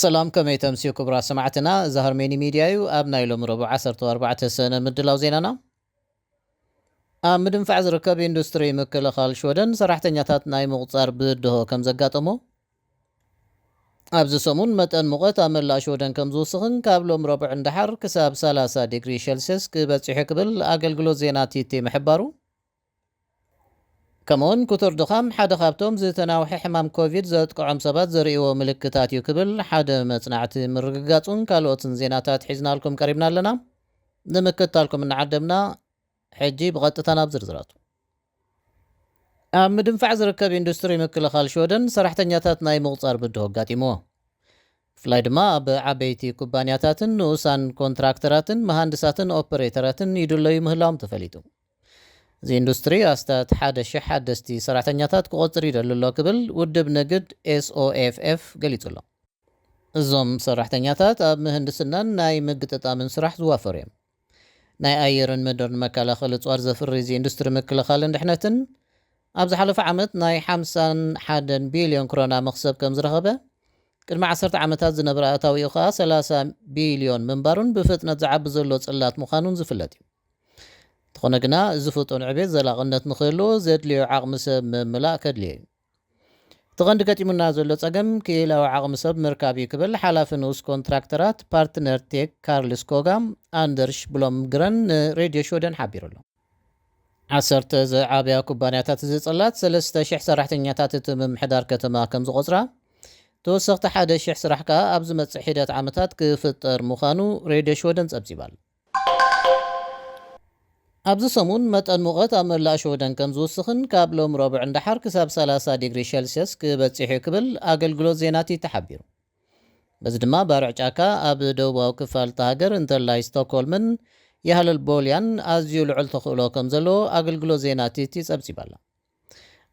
ሰላም፣ ከመይ ተምስዩ ክቡራት ሰማዕትና? እዚ ሃርሜኒ ሚድያ እዩ። ኣብ ናይ ሎሚ ረቡዕ ዓሰርተ ኣርባዕተ ሰነ ምድላው ዜናና፣ ኣብ ምድንፋዕ ዝርከብ ኢንዱስትሪ ምክልኻል ሽወደን ሰራሕተኛታት ናይ ምቑጻር ብድሆ ከም ዘጋጠሞ፣ ኣብዚ ሰሙን መጠን ሙቐት ኣብ መላእ ሽወደን ከም ዝውስኽን ካብ ሎም ረቡዕ እንዳሓር ክሳብ ሰላሳ ዲግሪ ሸልስየስ ክበጽሕ እዩ ክብል ኣገልግሎት ዜና ቲቲ ምሕባሩ፣ ከምኡውን ክቱር ድኻም ሓደ ካብቶም ዝተናውሐ ሕማም ኮቪድ ዘጥቅዖም ሰባት ዘርእይዎ ምልክታት እዩ ክብል ሓደ መጽናዕቲ ምርግጋጹን ካልኦትን ዜናታት ሒዝናልኩም ቀሪብና ኣለና። ንምክትታልኩም እናዓደምና፣ ሕጂ ብቐጥታ ናብ ዝርዝራቱ። ኣብ ምድንፋዕ ዝርከብ ኢንዱስትሪ ምክልኻል ሽወደን ሰራሕተኛታት ናይ ምቑጻር ብድሆ ኣጋጢምዎ። ብፍላይ ድማ ኣብ ዓበይቲ ኩባንያታትን ንኡሳን ኮንትራክተራትን መሃንድሳትን ኦፐሬተራትን ይድለዩ ምህላዎም ተፈሊጡ። እዚ ኢንዱስትሪ ኣስታት ሓደ ሽሕ ሓደስቲ ሰራሕተኛታት ክቖጽር ይደሊ ኣሎ ክብል ውድብ ንግድ ኤስኦኤፍኤፍ ገሊጹ ኣሎ። እዞም ሰራሕተኛታት ኣብ ምህንድስናን ናይ ምግጥጣምን ስራሕ ዝዋፈሩ እዮም። ናይ ኣየርን ምድርን መከላኸሊ እፅዋት ዘፍሪ እዚ ኢንዱስትሪ ምክልኻልን ድሕነትን ኣብ ዝሓለፈ ዓመት ናይ ሓምሳን ሓደን ቢልዮን ክሮና መኽሰብ ከም ዝረኸበ፣ ቅድሚ ዓሰርተ ዓመታት ዝነበረ ኣታዊኡ ከኣ ሰላሳ ቢልዮን ምንባሩን ብፍጥነት ዝዓቢ ዘሎ ጽላት ምዃኑን ዝፍለጥ እዩ። እንተኾነ ግና፣ እዚ ፍጡን ዕቤት ዘላቕነት ንኽህልዎ ዘድልዮ ዓቕሚ ሰብ ምምላእ ከድልዮ እዩ። እቲ ቀንዲ ገጢሙና ዘሎ ጸገም ክኢላዊ ዓቕሚ ሰብ ምርካብ እዩ ክብል ሓላፊ ንኡስ ኮንትራክተራት ፓርትነር ቴክ ካርልስ ኮጋ፣ ኣንደርሽ ብሎምግረን፣ ንሬድዮ ሽወደን ሓቢሩ ኣሎ። ዓሰርተ ዝዓብያ ኩባንያታት እዚ ጽላት ሰለስተ ሽሕ ሰራሕተኛታት እቲ ምምሕዳር ከተማ ከም ዝቖጽራ፣ ተወሰኽቲ ሓደ ሽሕ ስራሕ ከኣ ኣብ ዝመጽእ ሒደት ዓመታት ክፍጠር ምዃኑ ሬድዮ ሽወደን ጸብጺባል። ኣብዚ ሰሙን መጠን ሙቐት ኣብ መላእ ሽወደን ከም ዝውስኽን ካብ ሎም ረቡዕ እንዳሓር ክሳብ ሰላሳ ዲግሪ ሸልስየስ ክበጽሕ እዩ ክብል ኣገልግሎት ዜና ቲቲ ሓቢሩ። በዚ ድማ ባርዕ ጫካ ኣብ ደቡባዊ ክፋል እታ ሃገር እንተላይ ስቶክሆልምን የሃለል ቦልያን ኣዝዩ ልዑል ተኽእሎ ከም ዘለዎ ኣገልግሎት ዜና ቲቲ ጸብጺባላ።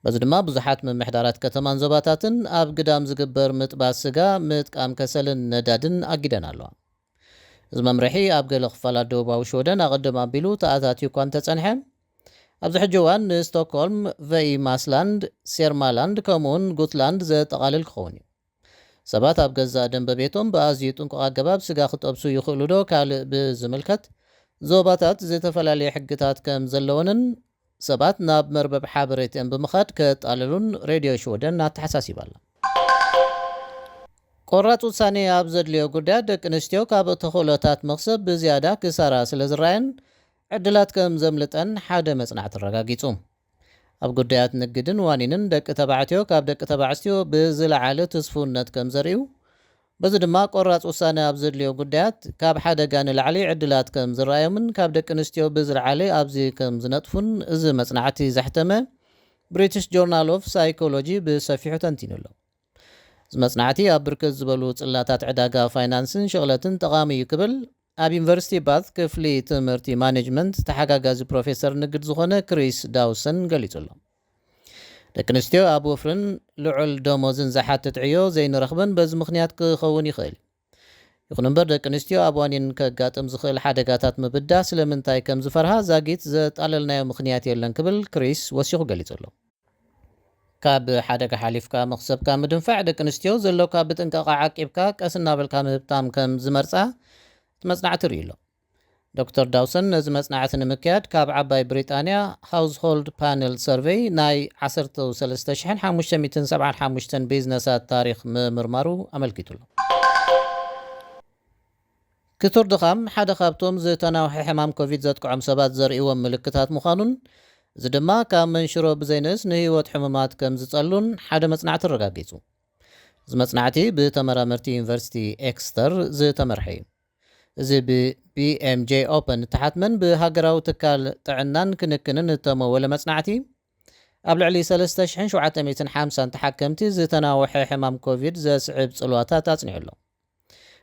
በዚ ድማ ብዙሓት ምምሕዳራት ከተማን ዞባታትን ኣብ ግዳም ዝግበር ምጥባስ ስጋ፣ ምጥቃም ከሰልን ነዳድን ኣጊደን ኣለዋ። እዚ መምርሒ ኣብ ገለ ክፋላት ደቡባዊ ሽወደን ኣቐድም ኣቢሉ ተኣታትዩ እኳ እንተጸንሐ፣ ኣብዚ ሕጂ እዋን ንስቶክሆልም፣ ቨኢማስላንድ፣ ሴርማላንድ ከምኡውን ጉትላንድ ዘጠቓልል ክኸውን እዩ። ሰባት ኣብ ገዛእ ደንበ ቤቶም ብኣዝዩ ጥንቁቕ ኣገባብ ስጋ ክጠብሱ ይኽእሉ ዶ ካልእ ብዝምልከት፣ ዞባታት ዝተፈላለየ ሕግታት ከም ዘለወንን ሰባት ናብ መርበብ ሓበሬትኦም ብምኻድ ከጣልሉን ሬድዮ ሽወደን ኣተሓሳሲባ ኣላ። ቆራጽ ውሳኔ ኣብ ዘድልዮ ጉዳያት፣ ደቂ ኣንስትዮ ካብ ተኽእሎታት መኽሰብ ብዝያዳ ክሳራ ስለ ዝረኣየን፣ ዕድላት ከም ዘምልጠን ሓደ መጽናዕቲ ኣረጋጊጹ። ኣብ ጉዳያት ንግድን ዋኒንን ደቂ ተባዕትዮ ካብ ደቂ ተባዕትዮ ብዝለዓለ ትስፉውነት ከም ዘርእዩ፣ በዚ ድማ ቆራጽ ውሳነ ኣብ ዘድልዮ ጉዳያት ካብ ሓደጋ ንላዕሊ ዕድላት ከም ዝረኣዮምን ካብ ደቂ ኣንስትዮ ብዝለዓለ ኣብዚ ከም ዝነጥፉን እዚ መጽናዕቲ ዘሕተመ ብሪቲሽ ጆርናል ኦፍ ሳይኮሎጂ ብሰፊሑ ተንቲኑ ኣሎ። እዚ መጽናዕቲ ኣብ ብርክት ዝበሉ ጽላታት ዕዳጋ ፋይናንስን ሽቕለትን ጠቓሚ እዩ ክብል ኣብ ዩኒቨርሲቲ ባት ክፍሊ ትምህርቲ ማኔጅመንት ተሓጋጋዚ ፕሮፌሰር ንግድ ዝኾነ ክሪስ ዳውሰን ገሊጹ ኣሎ። ደቂ ኣንስትዮ ኣብ ወፍርን ልዑል ደሞዝን ዝሓትት ዕዮ ዘይንረኽበን በዚ ምኽንያት ክኸውን ይኽእል እዩ። ይኹን እምበር፣ ደቂ ኣንስትዮ ኣብ ዋኒን ከጋጥም ዝኽእል ሓደጋታት ምብዳህ ስለምንታይ ከም ዝፈርሃ ዛጊት ዘጣለልናዮ ምኽንያት የለን ክብል ክሪስ ወሲኹ ገሊጹ ኣሎ። ካብ ሓደጋ ሓሊፍካ መኽሰብካ ምድንፋዕ፣ ደቂ ኣንስትዮ ዘለካ ብጥንቃቐ ዓቂብካ ቀስ እናበልካ ምህብታም ከም ዝመርጻ እቲ መጽናዕቲ ርእዩ ኣሎ። ዶክተር ዳውሰን ነዚ መጽናዕቲ ንምክያድ ካብ ዓባይ ብሪጣንያ ሃውስሆልድ ፓነል ሰርቬይ ናይ ዓሰርተ ሰለስተ ሽሕን ሓሙሽተ ሚእትን ሰብዓን ሓሙሽተን ቢዝነሳት ታሪኽ ምምርማሩ ኣመልኪቱ ኣሎ። ክቱር ድኻም ሓደ ካብቶም ዝተናውሐ ሕማም ኮቪድ ዘጥቅዖም ሰባት ዘርእይዎም ምልክታት ምዃኑን፣ እዚ ድማ ካብ መንሽሮ ብዘይንእስ ንህይወት ሕሙማት ከም ዝጸሉን ሓደ መጽናዕቲ ኣረጋጊጹ። እዚ መጽናዕቲ ብተመራመርቲ ዩኒቨርሲቲ ኤክስተር ዝተመርሐ እዩ። እዚ ብ-፣ ቢ ኤም ጄ ኦፐን እተሓትመን ብሃገራዊ ትካል ጥዕናን ክንክንን እተመወለ መጽናዕቲ፣ ኣብ ልዕሊ ሰለስተ ሽሕን ሸውዓተ ሚእትን ሓምሳን ተሓከምቲ ዝተናውሐ ሕማም ኮቪድ ዘስዕብ ጽልዋታት ኣጽኒዑ ኣሎ።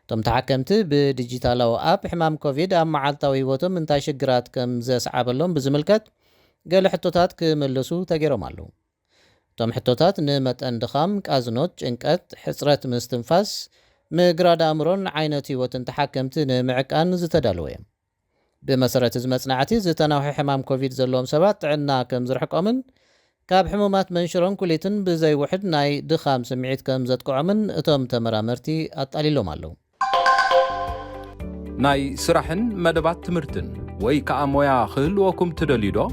እቶም ተሓከምቲ ብዲጂታላዊ ኣፕ ሕማም ኮቪድ ኣብ መዓልታዊ ህይወቶም እንታይ ሽግራት ከም ዘስዓበሎም ብዝምልከት ገለ ሕቶታት ክምልሱ ተገይሮም ኣለዉ። እቶም ሕቶታት ንመጠን ድኻም፣ ቃዝኖት፣ ጭንቀት፣ ሕጽረት ምስትንፋስ፣ ምግራድ ኣእምሮን ዓይነት ህይወትን ተሓከምቲ ንምዕቃን ዝተዳለወ እዮም። ብመሰረት እዚ መጽናዕቲ፣ ዝተናውሐ ሕማም ኮቪድ ዘለዎም ሰባት ጥዕና ከም ዝርሕቆምን ካብ ሕሙማት መንሽሮን ኩሊትን ብዘይውሕድ ናይ ድኻም ስምዒት ከም ዘጥቅዖምን እቶም ተመራመርቲ ኣጣሊሎም ኣለዉ። ናይ ስራሕን መደባት ትምህርትን ወይ ከኣ ሞያ ክህልወኩም ትደልዩ ዶ?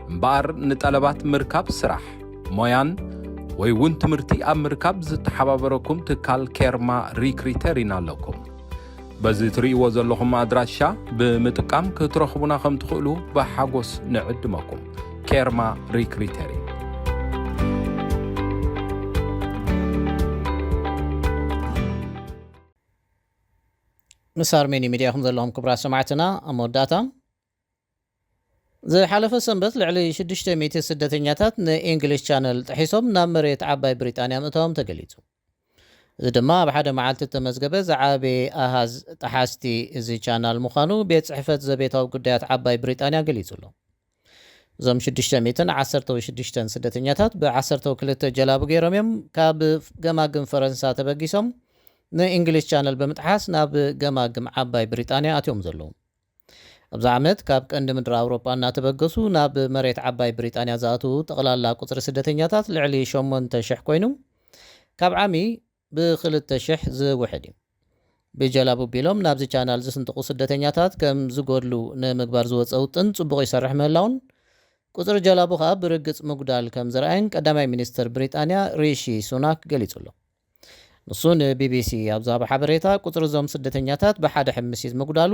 እምበኣር ንጠለባት ምርካብ ስራሕ፣ ሞያን ወይ እውን ትምህርቲ ኣብ ምርካብ ዝተሓባበረኩም ትካል ኬርማ ሪክሪተሪን ኣለኩም። በዚ ትርእይዎ ዘለኹም ኣድራሻ ብምጥቃም ክትረኽቡና ከም ትኽእሉ ብሓጎስ ንዕድመኩም። ኬርማ ሪክሪተሪን። ምስ ኣርሜኒ ሚድያ ኢኹም ዘለኹም ክቡራት ሰማዕትና። ኣብ መወዳእታ፣ ዝሓለፈ ሰንበት ልዕሊ ሽዱሽተ ሚእቲ ስደተኛታት ንኢንግሊሽ ቻነል ጥሒሶም ናብ መሬት ዓባይ ብሪጣንያ ምእታዎም ተገሊጹ። እዚ ድማ ኣብ ሓደ መዓልቲ እተመዝገበ ዝዓበየ ኣሃዝ ጠሓስቲ እዚ ቻናል ምዃኑ ቤት ጽሕፈት ዘቤታዊ ጉዳያት ዓባይ ብሪጣንያ ገሊጹ ኣሎ። እዞም ሽዱሽተ ሚእትን ዓሰርተ ሽዱሽተን ስደተኛታት ብ ዓሰርተ ክልተ ጀላቡ ገይሮም እዮም ካብ ገማግም ፈረንሳ ተበጊሶም ንእንግሊዝ ቻነል ብምጥሓስ ናብ ገማግም ዓባይ ብሪጣንያ ኣትዮም ዘለዉ። ኣብዚ ዓመት ካብ ቀንዲ ምድሪ ኣውሮጳ እናተበገሱ ናብ መሬት ዓባይ ብሪጣንያ ዝኣትዉ ጠቕላላ ቁጽሪ ስደተኛታት ልዕሊ ሸሞንተ ሽሕ ኮይኑ፣ ካብ ዓሚ ብኽልተ ሽሕ ዝውሕድ እዩ። ብጀላቡ ቢሎም ናብዚ ቻናል ዝስንጥቑ ስደተኛታት ከም ዝጎድሉ ንምግባር ዝወፀ ውጥን ጽቡቕ ይሰርሕ ምህላውን፣ ቁጽሪ ጀላቡ ኸኣ ብርግጽ ምጉዳል ከም ዝረኣየን ቀዳማይ ሚኒስትር ብሪጣንያ ሪሺ ሱናክ ገሊጹ ኣሎ። ንሱ ንቢቢሲ ኣብ ዝሃቦ ሓበሬታ፣ ቁጽሪ እዞም ስደተኛታት ብሓደ ሕምሲት ምጉዳሉ፣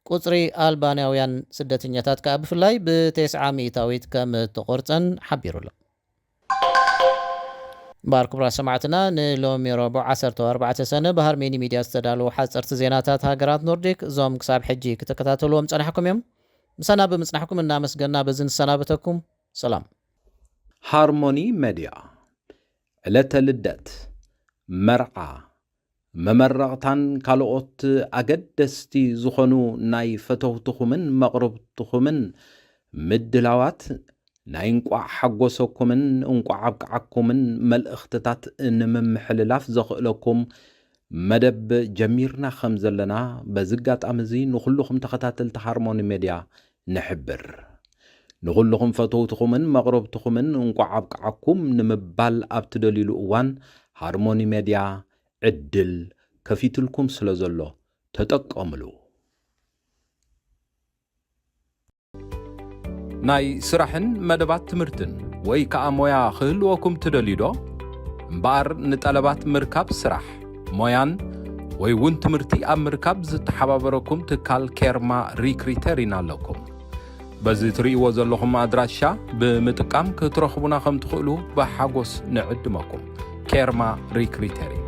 ቁጽሪ ኣልባንያውያን ስደተኛታት ከኣ ብፍላይ ብተስዓ ሚእታዊት ከም እተቖርጸን ሓቢሩ ኣሎ። እምበኣር ክቡራት ሰማዕትና፣ ንሎሚ ረቡዕ ዓሰርተ ኣርባዕተ ሰነ ብሃርሜኒ ሚድያ ዝተዳለዉ ሓጸርቲ ዜናታት ሃገራት ኖርዲክ፣ እዞም ክሳብ ሕጂ ክትከታተልዎም ጸናሕኩም እዮም። ምሳና ብምጽናሕኩም እናመስገና በዚ ንሰናበተኩም። ሰላም። ሃርሞኒ መድያ፣ ዕለተ ልደት፣ መርዓ፣ መመረቕታን ካልኦት ኣገደስቲ ዝኾኑ ናይ ፈተውትኹምን መቕርብትኹምን ምድላዋት ናይ እንቋዕ ሓጎሰኩምን እንቋዕ ኣብቅዓኩምን መልእኽትታት ንምምሕልላፍ ዘኽእለኩም መደብ ጀሚርና ከም ዘለና በዚ ኣጋጣሚ እዚ ንኹልኹም ተኸታተልቲ ሃርሞኒ ሜድያ ንሕብር። ንኹልኹም ፈተውትኹምን መቕረብትኹምን እንቋዕ ኣብቅዓኩም ንምባል ኣብ ትደልዩሉ እዋን ሃርሞኒ ሜድያ ዕድል ከፊትልኩም ስለ ዘሎ ተጠቀምሉ። ናይ ስራሕን መደባት ትምህርትን ወይ ከኣ ሞያ ክህልወኩም ትደልዩ ዶ? እምበኣር ንጠለባት ምርካብ ስራሕ፣ ሞያን ወይ እውን ትምህርቲ ኣብ ምርካብ ዝተሓባበረኩም ትካል ኬርማ ሪክሪተሪን ኣለኩም። በዚ ትርእይዎ ዘለኹም ኣድራሻ ብምጥቃም ክትረኽቡና ከም ትኽእሉ ብሓጎስ ንዕድመኩም። ኬርማ ሪክሪተሪ።